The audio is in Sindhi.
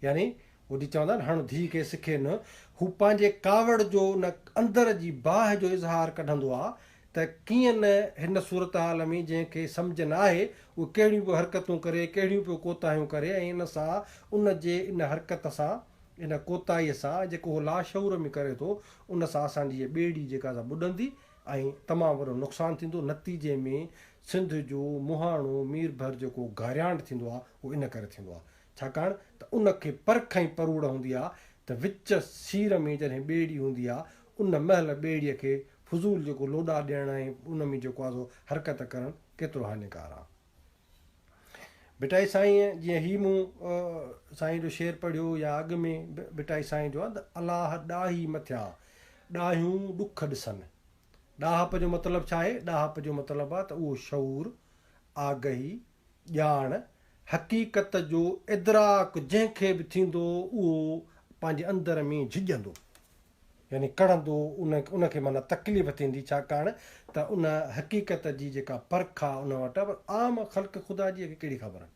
يعني هو جي چوندا آهن هڻ ڌيء کي سکي نه، هو پنهنجي ڪاوڙ جو ان اندر جي باهه جو اظهار ڪڍندو آ ته ڪيئن نه هن صورتحال ۾ جنهن کي سمجهه نه آهي اهو ڪهڙيون پيو حرڪتون ڪري، ڪهڙيون پيو ڪوتاهيون ڪري ۽ ان سان ان جي ان حرڪت سان ان ڪوتاهيء سان جيڪو هو لاشعور ۾ ڪري ٿو ان سان اسان جي هيء ٻيڙي جيڪا سا ٻڏندي ۽ تمام وڏو نقصان ٿيندو، نتيجي ۾ سنڌ جو مهاڻو ميربحر جيڪو گاريانڊ ٿيندو آ اهو ان ڪري ٿيندو آ ڇاڪاڻ ته ان کي پرک ۽ پروڙ هوندي آ ته وچ سير ۾ جڏهن ٻيڙي هوندي آ ان مهل ٻيڙيء کي فضول جيڪو لوڏا ڏيڻ ۽ ان ۾ جيڪو آ سو حرڪت ڪرڻ ڪيترو هاڃيڪار آ. ڀٽائي سائينء جيئن هي مون سائين جو شعر پڙهيو يا اڳ ۾ به ڀٽائي سائين جو آ ته الاهه ڏاهي مٿيان ڏاهيون ڏک ڏسن. ڏاهپ جو مطلب ڇا آهي؟ ڏاهپ جو مطلب آ ته اهو شعور، آگهي، ڄاڻ، حقيقت جو ادراڪ جنهن کي به ٿيندو اهو پنهنجي اندر ۾ جهڄندو يعني ڪڙهندو ان ان کي معنيٰ تڪليف ٿيندي ڇاڪاڻ ته ان حقيقت جي جيڪا پرک آ ان وٽ آ پر عام خلق خدا جي کي ڪهڙي خبر.